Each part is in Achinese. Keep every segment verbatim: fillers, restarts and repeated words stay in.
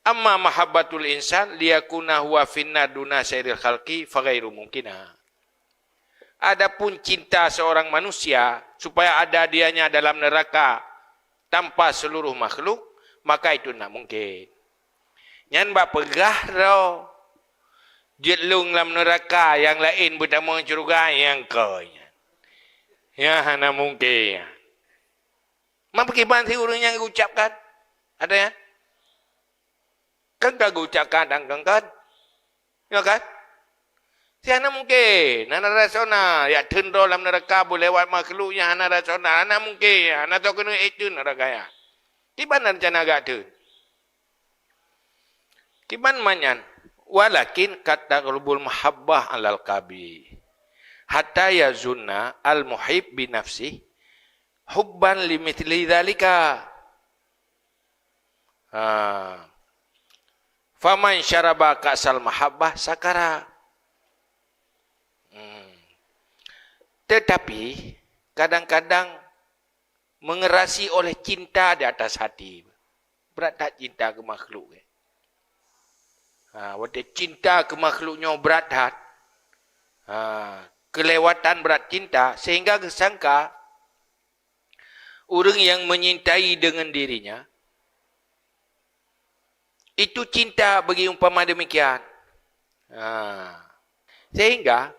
Amma mahabbatul insan liyakuna huwa finnar duna sairil khalqi faghairu mumkinah. Adapun cinta seorang manusia supaya ada dianya dalam neraka tanpa seluruh makhluk, maka itu tidak mungkin. Nyan bak peugah droe, jeuet lôn lam neuraka, nyang laén beutamong syeuruga, nyang keu nyan. Nyan hana mungken. Man pakriban si ureuëng nyang geucapkan? Ada ya? Kan ka geucapkan dan kan kan? Ya kan? Si hana mungken, hana rasional. Yak teun droe lam neuraka beulewat makhluk nyang hana rasional. Hana mungken, hana tau keuneuk ék teun neuraka nyan. Kiban rencana gak teun? Kiban manyan, walakin qad taghlubul mahabbah alal qabih. Hatta yazunna al muhib bi nafsih hubban li mithli dzalika. Ha. Faman syaraba ka'sal mahabbah sakara. Hmm. Tetapi kadang-kadang mengerasi oleh cinta di atas hati. Brat that cinta keu makhluk. Ha, watée cinta keu makhluk nyoe brat that, ha, keulewatan brat cinta, sehingga geusangka ureuëng nyang menyintai deungon dirinya, itu cinta bagi umpama demikian. Ha. Sehingga,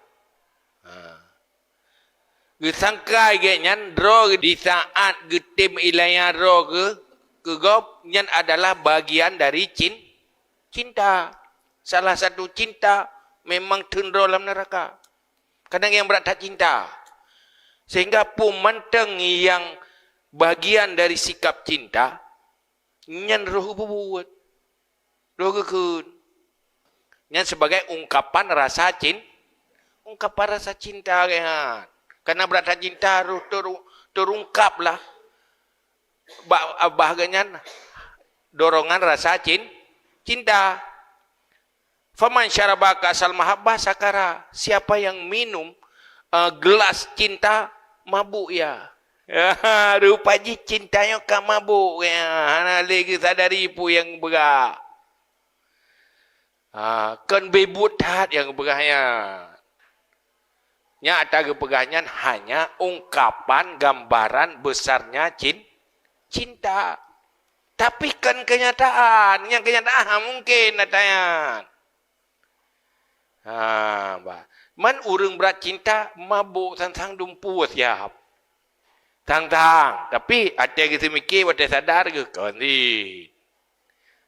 ha, geusangka gét nyan droe di saat geutem iéleumé droe keu, keu gob, nyan adalah bagian dari cin-, cinta. Salah satu cinta memang teun droe lam neuraka. Kadang nyang brat that cinta. Sehingga peue mantong nyang bagian dari sikap cinta, nyan roh geubuet. Roh geukheun. Nyan sebagai ungkapan rasa cin-, ungkapan rasa cinta gét nyan. Karena brat that cinta roh teru-, terungkaplah. Ba-, bah gét nyan dorongan rasa cin-, cinta. Faman syaraba ka'sal mahabbah sakara. Siapa yang minum, eh, gelas cinta, mabuk ia. Rupa jih cinta nyoe ka mabuk ia. Hana lé geusadari peue nyang geupeugah. Ha, kon beubuet that nyang geupeugah nyan. Nyang ata geupeugah nyan hanya ungkapan gambaran besarnya cin-, cinta. Tapi kon keunyataan. Nyang keunyataan ha mungken ata nyan. Ha, bah. Man ureuëng brat cinta mabuk sang-sang dumpeue siab. Sang-sang. Tapi até geuseumike watée sadar geuh kon si.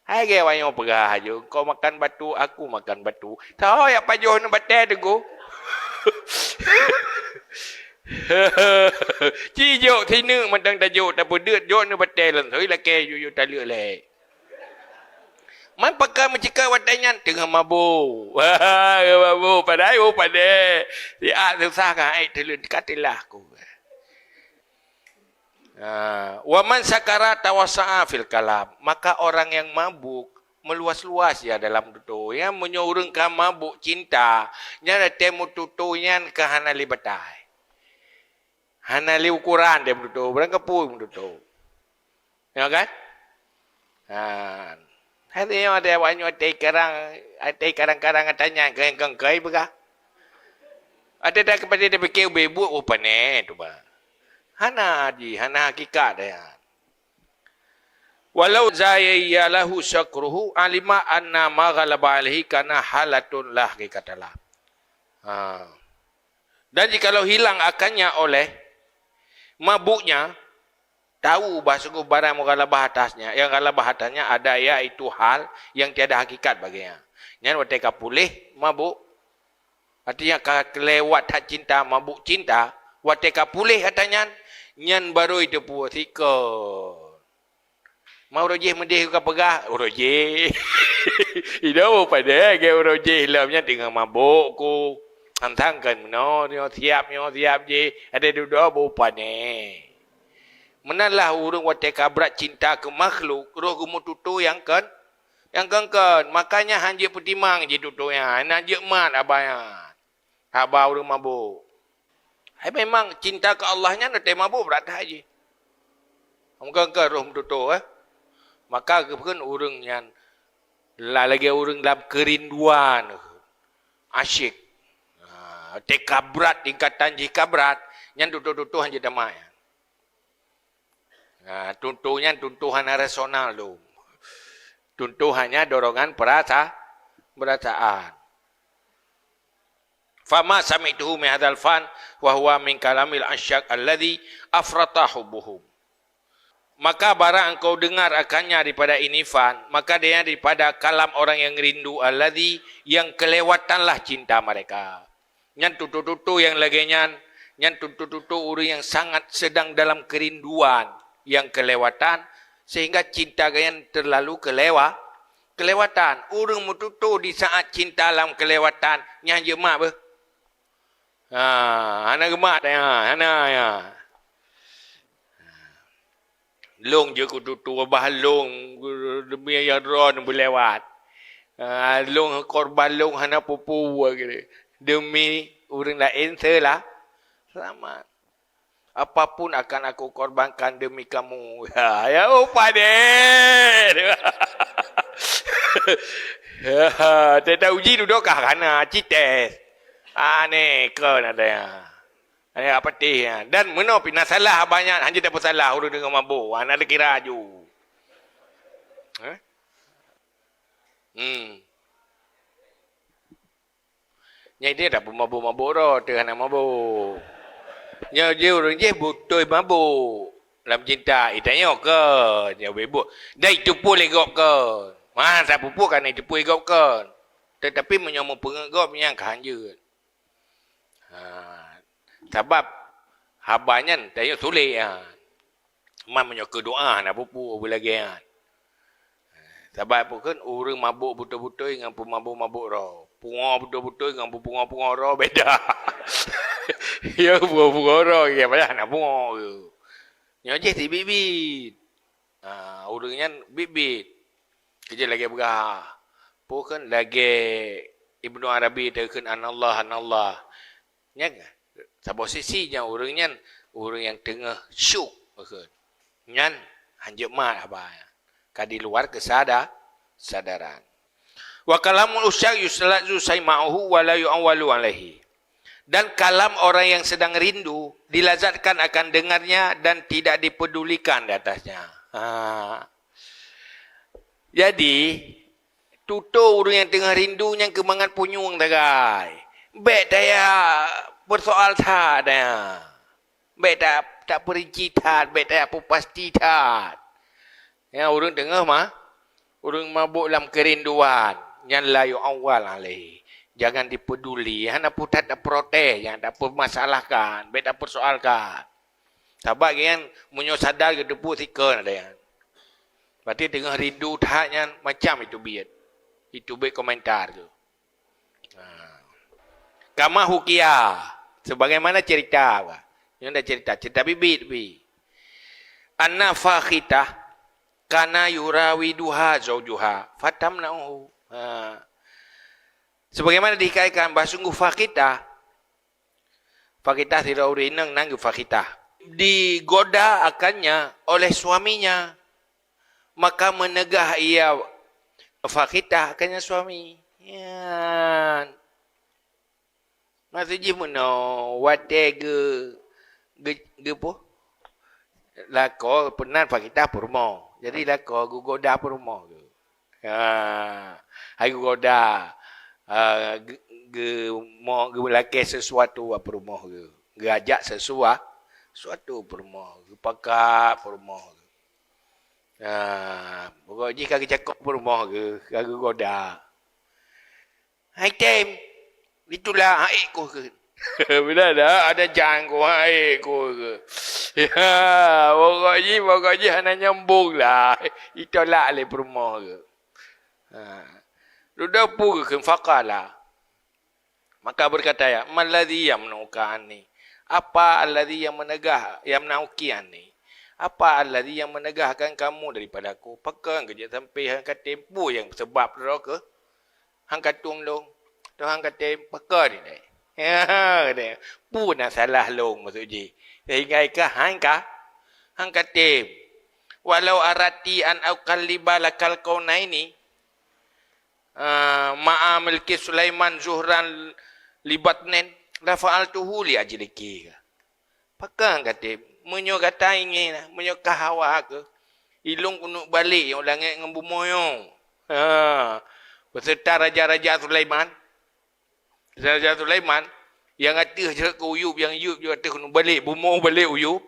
Hai gé awak nyoe peugah aju, "Engkau makan batu, aku makan batu." Tho yak pajoh neu batée teungku. Ci jok sineuk mantong tajok, tapeudeut jok neu batée lom. Soi lakée jujur taleuek lé. Man pakon meuceukeut watée nyan teungoh mabuk. Wah, mabuk padahai oh padé. Siat susah kan ai teuleueng ka teulah ku. Ha, wa man sakara tawassa'a fil kalam. Maka orang yang mabuk meuluas-luas ya dalam tutoe. Ya meunyoe ureuëng ka mabuk cinta, nyan até meututoe nyan ka hana lé batai. Hana lé ukoran dia meututoe, barang kapeue meututoe. Ya kan? Ha. Hana nyoe ada awak nyoe até karang, até karang-karang tanya keu keu peugah. Até dah kepada dia fikir ubé buet oh pané tu bah. Hana ji, hana hakikat dia. Walau zayya lahu syakruhu alima anna ma ghalaba alaihi kana halatun la haqiqatalah. Ha. Dan jikalau hilang akannya oleh mabuknya, tahu bah sungguh barang mughalabah atasnya, yang ghalabah atasnya ada yaitu hal yang tiada hakikat baginya. Nyan watée ka puléh mabuk, artinya ka keulewat that cinta, mabuk cinta, watée ka puléh ata nyan, nyan barô jiteupeue sikon. Ma uroe jih meudeh ka peugah, uroe jih. Ido bu padé ke uroe jih lom nyan teungoh mabok ku. Sang-sang kan meunoe nyoe siap nyoe siap jih. Ada dudoe bu padé. Meunan lah ureuëng watée ka brat cinta keu makhluk, roh geumeututoe nyang kon, nyang kon-kon. Makanya hanjeuet peutimang jih tutoe nyan, hanjeuet mat abah nyan. Haba ureuëng mabok. Hai memang cinta keu Allah nyan watée mabok brat that jih. Mungken keu roh meututoe, eh. Maka geukheun ureuëng nyan Lagée ureuëng lam keurinduan, asyik. Ha, teuka brat, tingkatan jih ka brat, nyan tutoe-tutoe hana jeuet tamat. Ha, tutoe nyan tutoe hana rasional tu. Tutoe hanya dorongan perasa-, perasaan. Fama sami'tuhu min hadzal fan wa huwa min kalamil asyak alladzi afrata hubbuhum. Maka barang engkau dengar akannya daripada ini fan, maka dia daripada kalam orang yang rindu alladzi yang kelewatanlah cinta mereka. Nyan tutoe-tutoe nyang lagée nyan, nyan tutoe-tutoe ureuëng nyang sangat sedang dalam kerinduan nyang kelewatan, sehingga cinta geuh nyan terlalu kelewa-, kelewatan. Ureuëng meututoe di saat cinta lam kelewatan, nyan jeuet mat beuh. Ha, hana geumat ya, hana ya. Lôn jeuet kututoe, bah lôn demi ayah droe beulewat. Ah, lôn korban lôn hana peue-peue, demi ureuëng laén sela-, selamat. Apapun akan aku korbankan demi kamu. Ya, ya, oh, padé. Ya, teuta uji dudoe kah hana, ci tes. Aneh kon ada ya. Ayah patéh nyan. Dan meunoe pih na salah haba nyan, hana tapeusalah ureuëng deungon mabök. Hana dikira aju. Eh? Hmm. Nyan dia dah peumabök-mabök droe, teuh hana mabök. Nyoe jih ureuëng jih beutôi mabök lam cinta. Itanyoe kon, nyoe bebok. Dan itupeue lé gob kon. Masa pupu kan itupeue gob kon. Tetapi meunyoe meupeungeut gob, nyan ka hanjeuet. Ha, sabab haba nyan tanyoe sulet, ha. Man meunyoe keu doa hana peue-peue lagée nyan. Sabab peue kheun ureuëng mabök beutôi-beutôi ngon peumabök-mabök droe. Pungoe beutôi-beutôi ngon peupungoe-pungoe droe beda. Ya, pungoe-pungoe droe, ya, padahai hana pungoe. Nyoe jih sibiet-biet. Ha, ureuëng nyan biet-biet. Keujeuet lagée peugah, peue kheun lagée Ibnu Arabi teuh kheun, "Anallah, anallah." Nyan, saboh sisi nyan ureuëng nyan, ureuëng nyang teungoh syuk, peue kheun. Nyan hanjeuet mat haba nyan. Ka di luar kesada-, sadaran. Wa kalamul usyak yustalazzu saima'uhu wa la yu'awwalu alaihi. Dan kalam orang yang sedang rindu dilazatkan akan dengarnya dan tidak dipedulikan di atasnya. Ha. Jadi, tutoe ureuëng nyang teungoh rindu nyan keu mangat punyueng sagai. Bék taya peusoal that nyan. Bék ta-, tapeurinci that, bék tapupasti that. Ya, ureuëng teungoh ma-, ureuëng mabök lam keurinduan, nyan la yu'awwal alaihi. Jangan dipeduli, hana peue that taprotes, jangan tapeumasalahkan, bék tapeusoalkan. Sabab gobnyan meunyoe sadar geuteupeue sikon ada nyan. Berarti teungoh rindu that nyan macam itu biet. Itu biet komentar tu. Ha. Kama hukia, sebagaimana cerita, bah. Nyoe dah cerita, cerita biet-biet. Anna fakhitah kana yurawiduha zaujuha fatamna'uhu. Ha. Sebagaimana dihikayatkan, bah sungguh fakhitah, fakhitah sidroe ureuëng inong nan geufakhitah, digoda akannya oleh suaminya. Maka meunegah ia fakhitah akannya suami. Nyan. Maksud jih meunoe, watée geu-, geu-, geupeue? Lakoe peunan fakhitah peurumoh. Jadi lakoe geugoda peurumoh geuh. Ha, hai geugoda, ha, geu-, geumo-, geulakée sesuatu bak peurumoh geuh. Geuajak sesua-, sesuatu peurumoh, geupakat peurumoh geuh. Ha, pokok jih ka geucakok peurumoh geuh, ka geugoda. Hai tem, ditulak, hai ék koh kheun. Bila dah ada jangko, hai ék koh kheun. Ya, pokok jih, pokok jih hana nyambung lah. Ditolak lé peurumoh geuh. Ha. Dudoe peue geukheun, faqala. Maka berkata ia, "Malladzi yamna'uka anni?" Apa alladzi yang menegah, yamna'uki anni? Apa alladzi yang menegahkan kamu daripada aku? Pakon keu jeuet sampai han ka tem, peue nyang seubab droe keuh han ka tueng lôn? Tuhan ka tem, pakon ni dai? Ya, peue na salah lôn maksud jih? Sehingga ikah han ka, han ka tem. Walau aradti an uqalliba lakal kaunaini, ah, ma'a milki Sulaiman zuhran li batnin, la fa'altuhu li ajliki. Pakon ka tem? Meunyoe gata ingin, meunyoe ka hawa keuh, ilôn keuneuk balek u langét ngon bumoe nyoe. Ha, beserta raja-raja Sulaiman. Raja Sulaiman, nyang ateueh jeuet keu u yup, nyang yup jeuet ateueh keuneuk balek, bumoe balek u yup.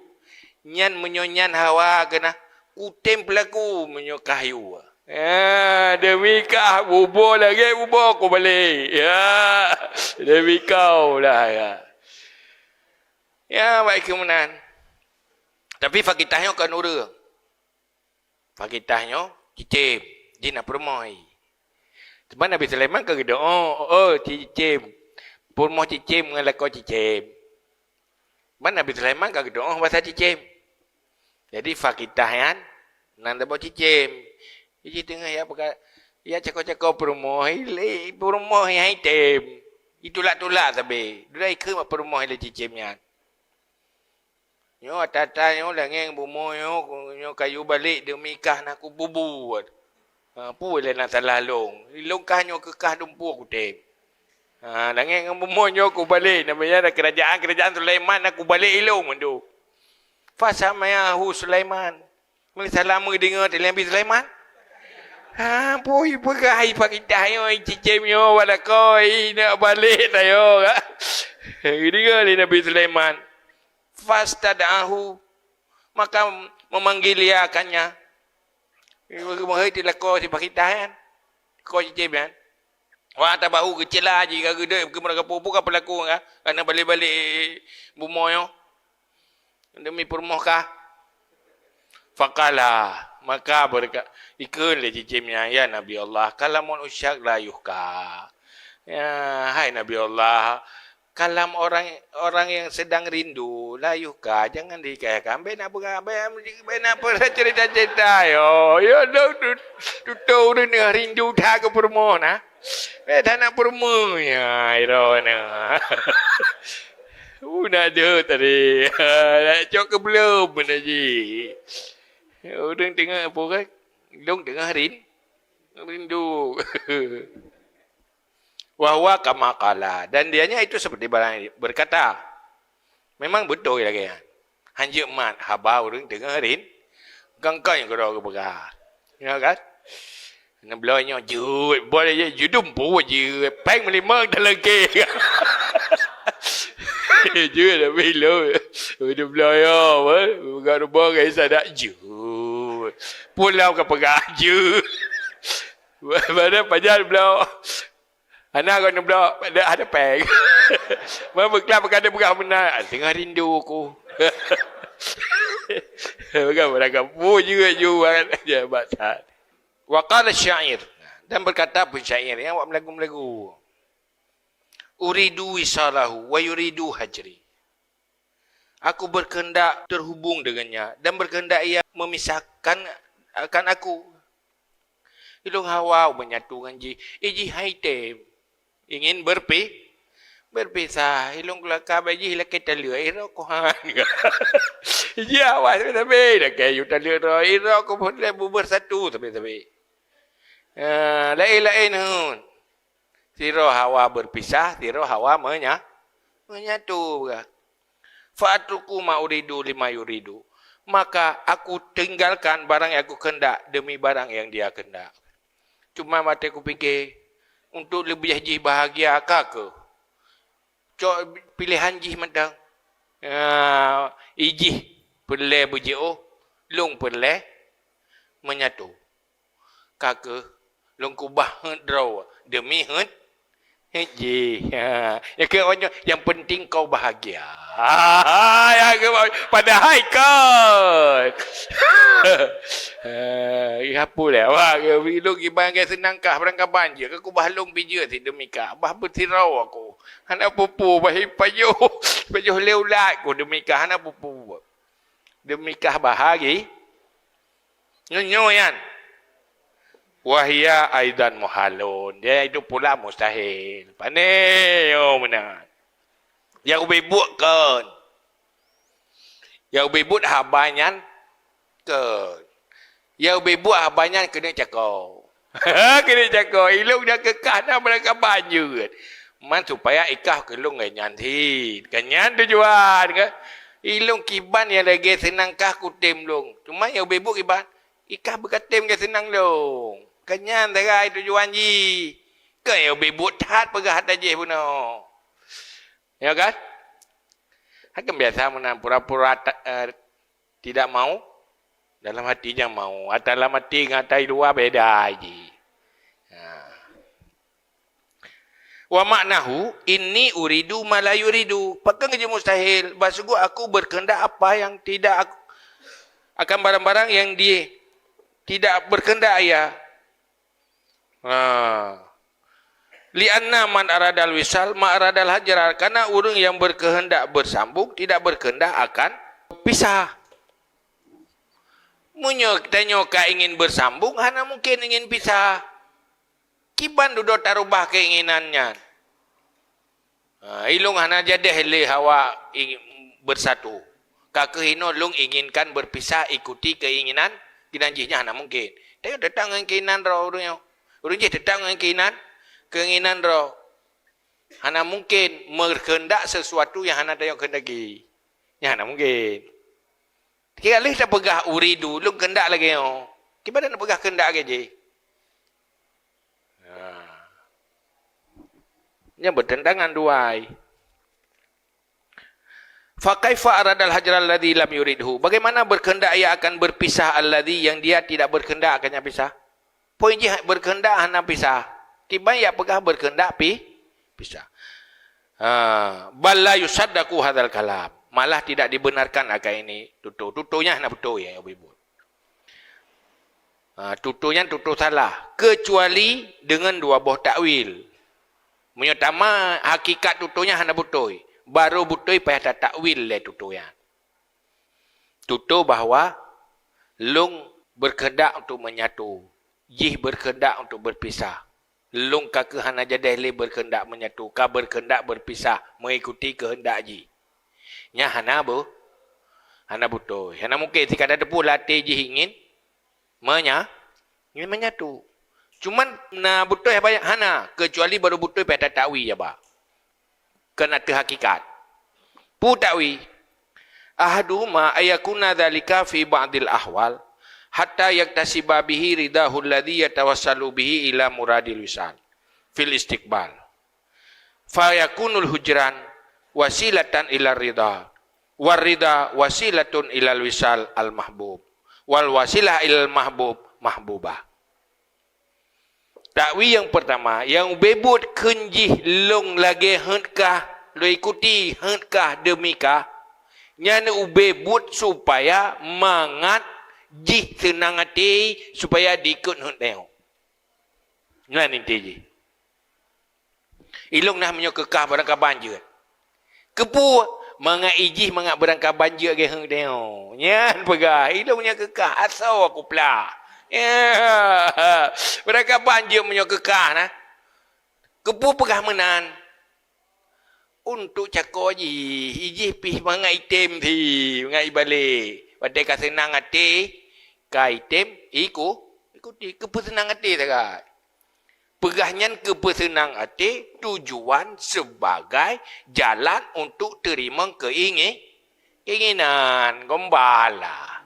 Nyan meunyoe nyan hawa keuh na, kutem peulaku meunyoe kah yue. Ha, demi kah buboe lagèe buboe kubalek. Ya, demi kau lah, ya. Ya, baik keu meunan. Tapi Fakitah nyoe kon ureueng. Fakitah nyoe cicém, jih na peurumoh. Teuma Nabi Sulaiman ka geudoa, "Oh, oh, cicém. Peurumoh cicém ngon lakoe cicém." Teuma Nabi Sulaiman ka geudoa basa cicém. Jadi Fakitah nyan nan saboh cicém. Jih teungoh ya peuka-, ya cako-cako peurumoh, i-, peurumoh nyang item. Itulak-tulak sabe. Dua ikheun bak peurumoh lé cicém nyan. Nyoe ata-ata nyoe langét bumoe nyoe, nyoe kayue balek demi kah na kububuet. Ha, peue lé na salah lôn. Lôn kah nyoe keu kah dumpeue kutem. Ha, langét ngon bumoe nyoe kubalek, namanya ada kerajaan-kerajaan Sulaiman na kubalek ilôn mandum. Fasami'ahu Sulaiman. Meusalam geudeungoe teuh lé Nabi Sulaiman. Ha, peue peugah hai Fakitah nyoe, cicém nyoe, bak lakoe, nak balek tanyoe ka. Geudeungoe lé Nabi Sulaiman. Fastada'ahu, maka memanggil ia akannya. Meuheuét di lakoe si Fakitah nyan. Lakoe cicém nyan. Wa atabahu geucela jih ka geudek keumeuraka peue-peue ka peulaku ka. Kana balek-balek bumoe nyoe. Demi peurumoh kah? Faqala, maka beureuka-, ikheun lé cicém nyan, "Ya Nabi Allah, kalamun usyak la yuhka." Ya, hai Nabi Allah, kalam orang, orang yang sedang rindu, la yuhka, jangan dihikayahkan. Bèk na peugah, bèk, bèk na peugah cerita-cerita, yo. Yo, tu, tu, tu, tu, ureueng rindu that keu peurumoh na. Bèk that na peurumoh, ya, iro na. Uh, nak deuh tadi. Nak cok keu belum mana ji. Ureueng teungoh apa kan? Lôn teungoh rin-, rindu. Wa huwa kama qala. Dan dianya itu seperti barang yang berkata. Memang beutôi lagèe nyan. Hanjeuet mat haba ureueng teungoh rin-, kon-kon keudroe geupeugah. Ya kan? Neubloe nyoe jeuet, boleh je judum pu jeuet, péng meulima dalam ke. Jeuet tapi lo. Neubloe yo, apa? Buka rubah ke isa dak jeuet. Pulau ke peugah jeuet. Pada pajar bloe. Hana kon bloe, ada, ada péng. Meubeuklap ka ada peugah meunan, "Ah, teungoh rindu ku." Peugah barang kampung juga jual je batat. Wa qala syair, dan berkata pun syair yang awak melagu-melagu. "Uridu wisalahu wa yuridu hajri." Aku berkehendak terhubung dengannya dan berkehendak ia memisahkan akan aku. Ilôn hawa menyatu ngon jih. Eh, jih hai tem. Ingin berpi-, berpisah. Ilôn keulaka bak jih lakèe taleuek. Iro kohan. Jih hawa sabe-sabe. Lakèe yu taleuek iro. Iro kohan lé bu bersatu sabe-sabe. Ah, laén-laén hon. Sidroe hawa berpisah, sidroe hawa menya-, menyatu. Fa atruku ma uridu lima yuridu. Maka aku tinggalkan barang yang aku kehendak demi barang yang dia kehendak. Cuma watèe kupike, untuk leubeh jih bahagia ka keuh. Cok pilehan jih mantong. Ya, ijih peureulèe beujiôh, lôn peureulèe menyatu. Ka keuh lôn keubah heuet droe demi heuet, heuet jih. Ha. Nyang keu awak nyoe, yang penting kau bahagia. Ha, ya ke, padahai kon. Ha, ya apa lé? Wah, lôn kiban ke seunang kah barang kaban jeuet. Ka keubah lôn pih jeuet sit demi kah. Bah beusiroe aku. Hana peue-peue, bah pajoh, pajoh lé ulat ku demi kah. Hana peue-peue. Demi kah bahagia. Nyoe, nyoe nyan. Wahia aidan muhalun. Dia itu pula mustahil. Pane, oh, meunan. Nyang ubé buet kon. Nyang ubé buet haba nyan kon. Nyang ubé buet haba nyan keuneuk cako. Keuneuk cako, ilong nyang keukah na barangkaban jeuet. Man supaya ikah keu lôn ngon nyan cit. Kan nyan tujuan, kan? Ilong kiban nyang lagèe seunang kah kutem lôn. Cuma nyang ubé buet kiban, ikah beukatem keu seunang lôn. Kan nyan sagai tujuan jih. Kan nyang ubé buet that peugah ata jih bunoe. Ya kan? Hakon biasa meunan pura-pura ta-, eh, tidak mau, dalam hatinya mau. Ata lam hati ngon ata di luwa beda jih. Ha. Wa ma'nahu, "Inni uridu ma la yuridu." Pakon jih mustahil? Bah sungguh aku berkehendak apa yang tidak aku, akan barang-barang yang di, tidak berkehendak ia. Ha. "Li'anna man aradal wisal, ma aradal hajra." Karena ureuëng yang berkehendak bersambung, tidak berkehendak akan pisah. Meunyoe tanyoe ka ingin bersambung, hana mungkin ingin pisah. Kiban dudoe tarubah keinginan nyan. Ha, ilong hana jadeh lé hawa ing-, bersatu. Ka keuh inoe lôn inginkan berpisah ikuti keinginan, keinginan jih nyan hana mungkin. Tapi tetap ngon keinginan droe ureuëng nyoe. Ureuëng jih tetap ngon keinginan, keinginan droe. Hana mungkin meukeundak sesuatu nyang hana tanyoe keundaki. Nyan hana mungkin. Kira lheueh tapeugah uridu, lôn keundak lagèe nyoe. Kiban na peugah keundak lagèe jih? Ha. Nyan beuteuntangan dua ai. "Fa kaifa aradal hajral ladzi lam yuridhu?" Bagaimana berkehendak ia akan berpisah alladzi yang dia tidak berkehendak akan nyan pisah? Poin jih berkehendak hana pisah. Kiban jak peugah berkehendak pi-, pisah. Ha, "Bal la yusaddaqu hadzal kalam." Malah tidak dibenarkan akan ini tutoe. Tutoe nyan hana beutôi nyang ubé buet. Ha, tutoe nyan tutoe salah, keucuali deungon dua boh takwil. Meunyoe teuma hakikat tutoe nyan hana beutôi, barô beutôi payah tatakwil lé tutoe nyan. Tutoe bahwa lôn berkehendak untuk menyatu, jih berkehendak untuk berpisah. Lôn ka keuh hana jadeh lé berkehendak menyatu, ka berkehendak berpisah mengikuti kehendak jih. Nyan hana beu-, hana beutôi. Hana mungkin sikada teupeu lam até jih ingin menya-, ingin menyatu. Cuman na beutôi haba hana, keucuali barô beutôi payah tatakwil haba. Keunan teuh hakikat. Peue takwil? Ahaduhuma ayyakuna dzalika fi ba'dil ahwal, hatta yaktasiba bihi ridhahu alladzi yatawassalu bihi ila muradil wisal fil istiqbal. Fayakunul hujran wasilatan ila ridha, war ridha wasilatun ilal wisal al mahbub, wal wasilah ilal mahbub mahbubah. Takwil nyang peurtama, nyang ubé buet kheun jih lôn lagèe heuet kah, lôn ikuti heuet kah deumi kah, nyan ubé buet supaya mangat jih seunang até, supaya diikot heuet nyoe. Nyan inti jih. Ilôn nah meunyoe keu kah barangkaban jeuet. Keupeue? Mangat ijih mangat barangkaban jeuet lagèe heuet nyoe. Nyan peugah, ilôn nyoe keu kah, asoe kuplah. Ya. Barangkaban jeuet meunyoe keu kah nah. Keupeue peugah meunan? Untuk cako jih, ijih pih mangat item si, mangat ibalek. Watèe ka seunang até, ka item, iku-, ikuti, keupeuseunang até sagai. Peugah nyan keupeuseunang até, tujuan sebagai jalan untuk teurimong keingi-, keinginan, gombala.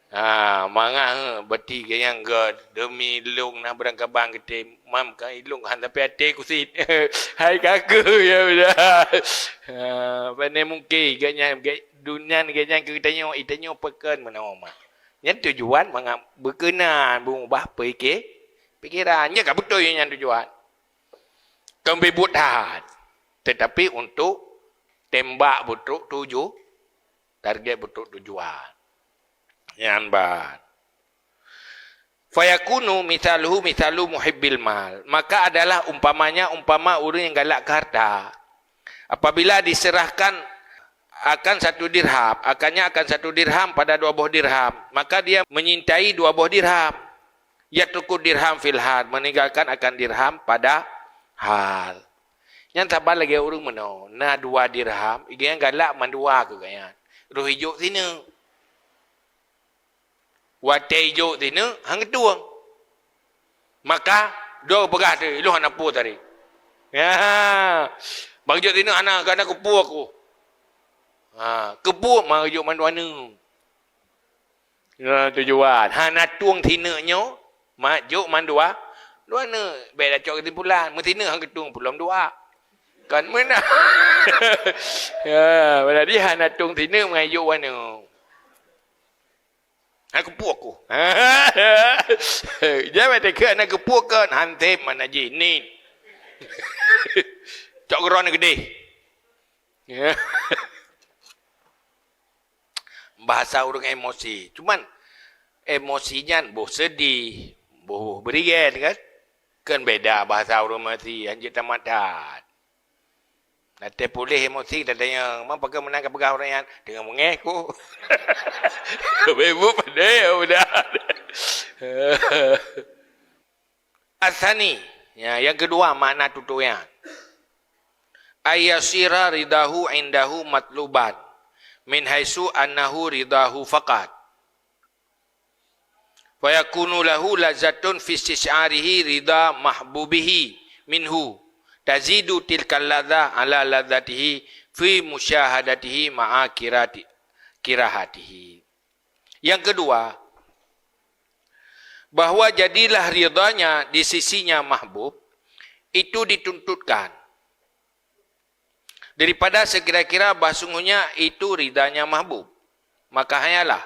Ha, mangat, eh, beuti geuh nyang gèt, deumi lôn na beurangkaban geutem, mam ka ilôn han sampai até kusit. Hai kaku, ya udah. Ha, pane mungkin geuh nyan, geuh, dunia geuh nyan keu geutanyoe, itanyoe peukon meunoe mak. Nyan tujuan mangat beukeunan beungubah pike-, pikeran. Nyan ka beutôi nyan tujuan. Kon beubuet that. Tetapi untuk tembak beutôi tuju-, target beutôi tujuan. Nyan ban. Fayakunu mithaluhu mithalu muhibbil mal. Maka adalah umpamanya umpama ureuëng yang galak ke harta. Apabila diserahkan akan satu dirham, akannya akan satu dirham pada dua boh dirham, maka dia menyintai dua boh dirham. Yatruku dirham fil hal, meninggalkan akan dirham pada hal. Nyan saban lagèe ureuëng meunoe, na dua dirham, igeuh galak mandua keu geuh nyan. Roh ijok sineuk. Watèe ijok sineuk, han geutueng. Maka, dua peugah tadi, ilôn hana peue tadi. Ya. Bang jok tinoe hana, hana keupeue aku. Ha, keupeue mah jok mandua neuk. Ya, tujuan. Hana tueng sineuk nyoe, mak jok mandua, dua neuk. Baik dah cok kesimpulan. Meusineuk han geutueng pulom dua. Kan meunan. Ya, berarti hana tueng sineuk mah jok dua neuk. Ha, keupeue aku. Jangan teuka na keupeue kan. Hansip mana jih ni. Cok geron keudeh. Bahasa ureuëng emosi. Cuman, emosi nyan boh sedih, boh beurigen kan? Kan beda bahasa ureuëng emosi, anjeuet tamat that. Até puléh emosi, tatanyong, "Ma pakon meunan ka peugah ureuëng nyan?" "Teungoh meungéh ku." Ibu pandai ya udah. Asani, ya, yang kedua makna tutoe nyan. Ayyasira ridahu indahu matluban min haitsu annahu ridahu faqat. Fayakunu lahu lazatun fi istisyarihi rida mahbubihi minhu. Tazidu tilkal ladzah ala ladzatihi fi musyahadatihi ma'a kirati-, kirahatihi. Yang kedua, bahwa jadilah ridhanya di sisinya mahbub, itu dituntutkan daripada sekira-kira bah sungguhnya itu ridhanya mahbub. Maka hanyalah.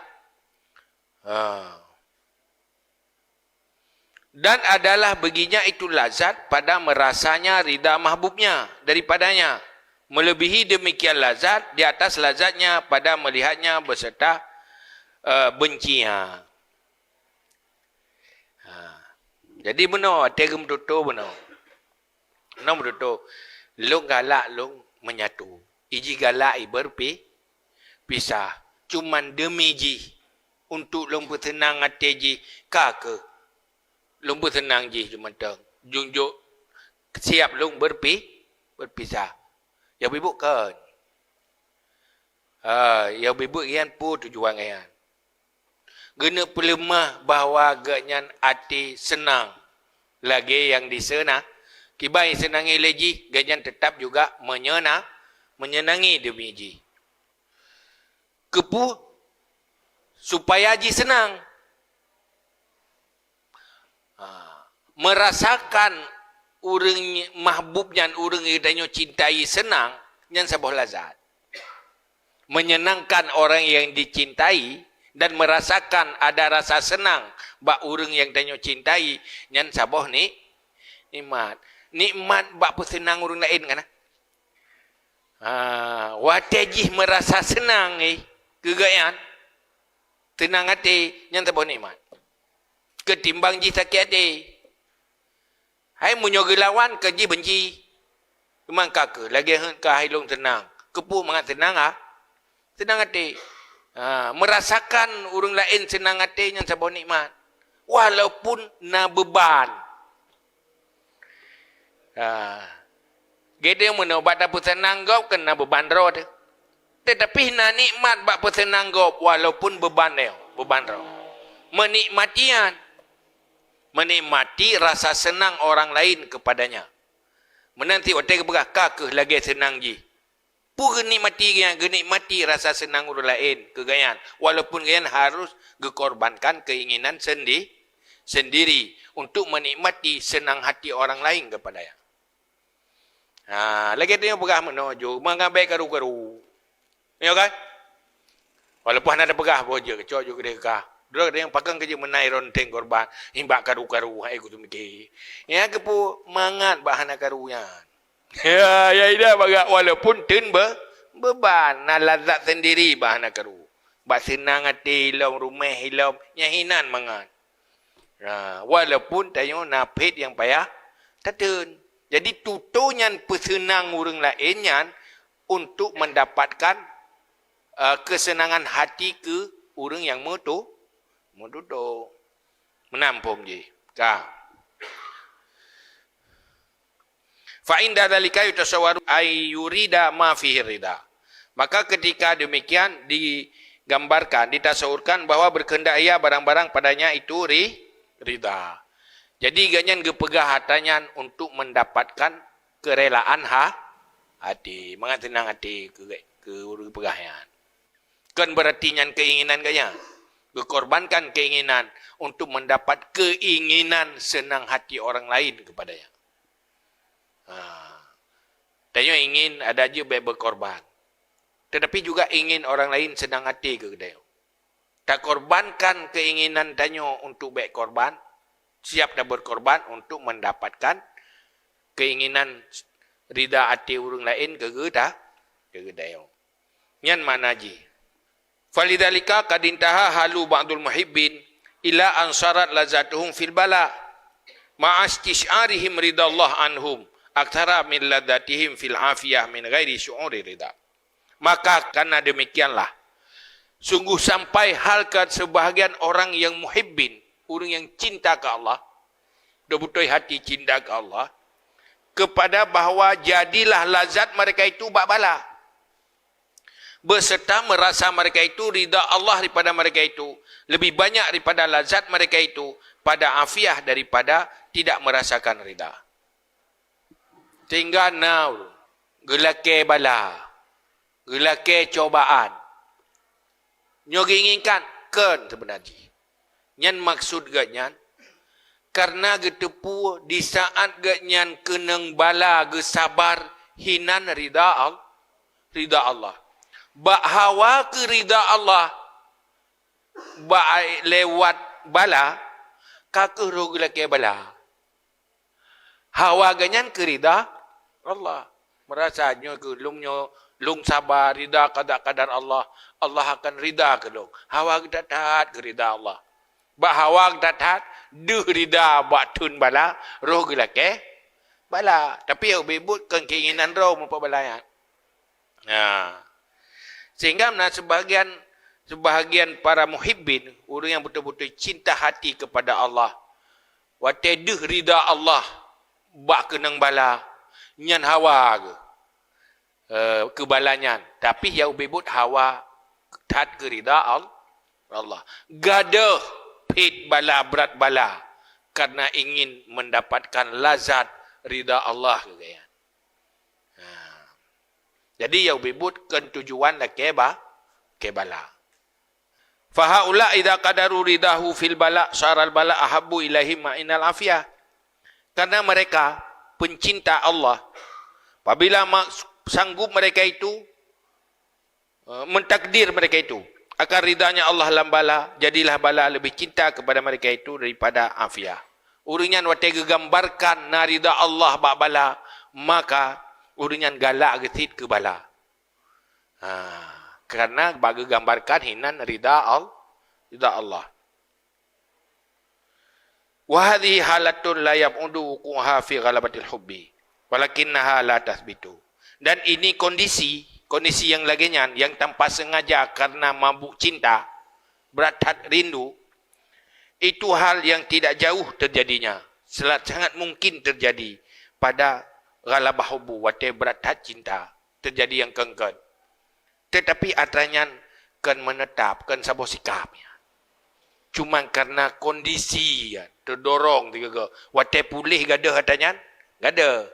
Ha. Dan adalah baginya itu lazat pada merasanya ridha mahbubnya daripadanya, melebihi demikian lazat di atas lazatnya pada melihatnya beserta, eh, bencinya. Ha. Jadi, bunoe, até geumeututoe bunoe. Nang beutôi, lôn galak lôn menyatu. Iji galak iberpi-, pisah. Cuman demi jih, untuk lôn peuseunang até jih, ka keuh. Lôn peuseunang jih cuman tong. Junjok siap lôn berpi-, berpisah. Ya bibuk kan. Ha, ya bibuk ian pu tujuan ian. Geuneuk peuleumah bahwa geuhnyan até seunang lagée nyang diseuna-, kiban iseunangi lé jih, geuhnyan teutap juga meunyeuna-, meunyeunangi demi jih. Keupeue? Supaya jih seunang. Ha, meurasakan ureuëng mahbub nyan, ureuëng nyang geutanyoe cintai seunang, nyan saboh lazat. Menyenangkan orang yang dicintai dan merasakan ada rasa senang bak ureuëng nyang tanyoe cintai, nyan saboh ni-, nikmat. Nikmat bak peuseunang ureuëng laén kan? Ha, watée jih meurasa seunang, eh, keu geuhnyan, seunang até, nyan saboh nikmat. Keutimbang jih sakét até. Hai meunyoe geulawan, ka jih benci. Teuma ka keuh, lagée heuet ka hai lôn seunang. Keupeue mangat seunang, ha? Seunang até. Ha, meurasakan ureuëng laén seunang até nyan saboh nikmat. Walaupun na beuban. Ha. Geude meunoe bak tapeuseunang gob keu na beuban droe teuh. Teutapi na nikmat bak peuseunang gob walaupun beuban nyoe, beuban droe. Menikmati nyan. Menikmati rasa senang orang lain kepadanya. Meunan cit watée geupeugah ka keuh lagée seunang jih. Peue geunikmati geuhnyan, geunikmati rasa seunang ureuëng laén keu geuhnyan, walaupun geuhnyan harus geukorbankan keinginan sendi-, sendiri untuk menikmati senang hati orang lain kepadanya. Ha, lagée tanyoe peugah meunoe ju, mangat bék karu-karu. Nyo kan? Walaupun hana tapeugah boh jeuet, cok ju keudeh kah. Droe geutanyoe pakon keu jeuet meunai ronteng korban, nibak karu-karu, hai ku teumike. Nyan keupeue mangat bak hana karu nyan. Ya, ya ida bagak walaupun teun be-, beuban, na lazat sendiri bak hana karu. Bak seunang até ilom, ruméh ilom, nyan hinan mangat. Ha, walaupun tanyoe na phét nyang payah tateun. Jadi tutoe nyan peuseunang ureuëng laén nyan untuk mendapatkan, eh, kesenangan hati keu ureuëng nyang meutu-, meututoe. Meunan phom jih. Ka. Fa inda dzalika yutasawwaru ay yurida ma fihi ridha. Maka ketika demikian digambarkan, ditasawurkan bahwa berkehendak ia barang-barang padanya itu ri-, ridha. Jadi gobnyan geupeugah atra nyan untuk mendapatkan kerelaan ha-, hati. Mangat seunang hati keu, keu ureuëng peugah nyan. Kon berarti nyan keinginan gobnyan. Geukorbankan keinginan untuk mendapat keinginan senang hati orang lain kepadanya. Ha. Tanyoe ingin ada jeuet bék berkorban. Tetapi juga ingin orang lain senang hati keu tanyoe. Takorbankan keinginan tanyoe untuk bék korban, siap taberkorban untuk mendapatkan keinginan rida hati ureuëng laén keu geuta-, keu geutanyoe. Nyan makna jih. Falidzalika qad intaha halu ba'dul muhibbin ila an sarat lazatuhum fil bala, ma'a istisy'arihim ridallah anhum aktsara min ladzatihim fil afiyah min ghairi syu'uri ridha. Maka karena demikianlah, sungguh sampai hal ke sebahagian orang yang muhibbin, ureuëng nyang cinta keu Allah, beutôi hati cinta keu Allah, kepada bahwa jadilah lazat mereka itu bak bala, beserta merasa mereka itu rida Allah daripada mereka itu, lebih banyak daripada lazat mereka itu pada afiah daripada tidak merasakan rida. Sehingga na ureuëng geulakée bala, geulakée cobaan. Nyoe geuinginkan? Kon seubeuna jih. Nyan maksud gobnyan, karena geuteupeue di saat gobnyan keunong bala geusabar hinan rida Al-, rida Allah. Bak hawa keu rida Allah, bak lewat bala, ka kheueh roh geulakée bala. Hawa gobnyan keu rida Allah. Meurasa nyoe keu lôn nyoe, lôn saba rida qada qadar Allah, Allah akan rida keu lôn. Hawa geutat-that keu rida Allah. Bak hawa geutat-that, deuh rida bak theun bala, roh geulakée bala. Tapi ubit-ubit kon keinginan droe meupat bala nyan. Nah, sehingga na sebahagian, sebahagian para muhibbin, ureuëng nyang beutôi-beutôi cinta hati kepada Allah, watée deuh rida Allah bak keunong bala, nyan hawa geuh, eh, keu bala nyan. Tapi nyang ubit-ubit hawa that keu rida Al-, Allah. Gadôh phét bala, brat bala, karena ingin mendapatkan lazat rida Allah keu gobnyan. Ha. Jadi, nyang ubit-ubit kon tujuan lakée ba-, lakée bala. Fahaula idza qadaru ridahu fil bala, saral bala ahabbu ilaihim ma inal afiyah. Karena mereka pencinta Allah, apabila ma-, sanggup mereka itu, eh, mentakdir mereka itu akan ridanya Allah lam bala, jadilah bala lebih cinta kepada mereka itu daripada afiah. Ureuëng nyan watée geugambarkan na rida Allah bak bala, maka ureuëng nyan galak geusit keu bala. Ha, karena bak geugambarkan hinan rida Al-, rida Allah. Wa hadhihi halatun la yab'udu wuqu'uha fi ghalabatil hubbi, walakinnaha la tatsbitu. Dan ini kondisi, kondisi nyang lagée nyan, nyang tanpa sengaja karena mabuk cinta, brat that rindu, itu hal yang tidak jauh terjadinya, sela-, sangat mungkin terjadi pada ghalabah hubbu, watée brat that cinta, terjadi nyang keungkeut. Tetapi atra nyan kon meunetap, kon saboh sikap nyan. Cuma karena kondisi nyan teudorong sigoe-goe. Watée puléh gadôh atra nyan, gadôh.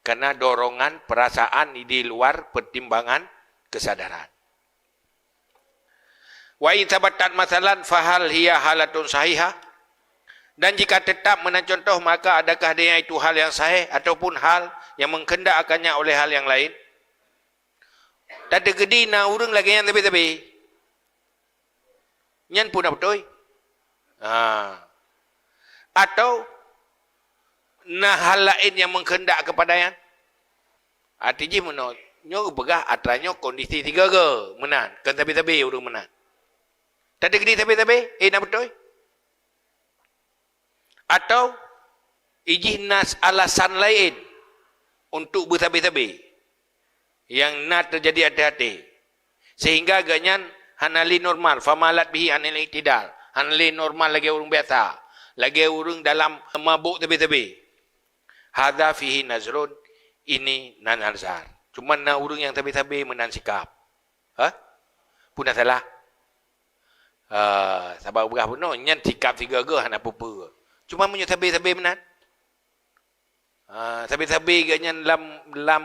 Karena dorongan perasaan di luar pertimbangan kesadaran. Wa in tsabatat matsalan, fahal hiya halatun sahihah? Dan jika tetap meunan contoh, maka adakah dia itu hal yang sahih ataupun hal yang mengkehendakakannya oleh hal yang lain? Tateukeudi na ureuëng lagée nyan sabe-sabe. Nyan peue na beutôi? Ha. Atau na hal laén nyang meukeundak keupada nyan? Arti jih meunoe, nyoe geupeugah atra nyoe kondisi sigoe-goe meunan, kon sabe-sabe ureuëng meunan. Tateukeudi sabe-sabe, eh, na beutôi? Atau ijih na alasan laén untuk beusabe-sabe nyang na teujadi até-até, sehingga gobnyan hana lé normal, famalat bihi anil i'tidal, hana lé normal lagée ureuëng biasa, lagée ureuëng dalam mabôk sabe-sabe. Hadza fihi nazrun, ini na nazar. Cuma na ureuëng nyang sabe-sabe meunan sikap. Ha? Peue na salah? Ah, sabab peugah bunoe, nyan sikap sigoe-goe hana peue-peue. Cuma meunyoe sabe-sabe meunan. Ha, sabe-sabe geuh nyan lam, lam,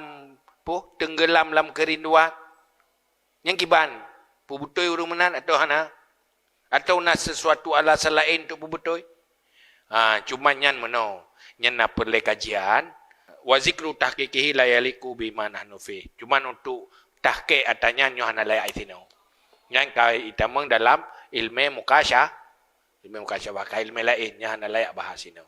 poh, teunggeulam lam keurinduan. Nyang kiban, peubeutôi ureuëng meunan atau hana? Atau na sesuatu alasan laén untuk peubeutôi? Ha, cuma nyan meunoe. Nyan na peureulée kajian. Wa zikru tahqiqihi la yaliqu bima nahnu fih. Cuma untuk tahqiq ata nyan nyoe hana layak isinoe. Nyan ka itamong dalam ilmu mukasya-, ilmu mukasyafah, ka ilmu laén, nyan hana layak bahas inoe.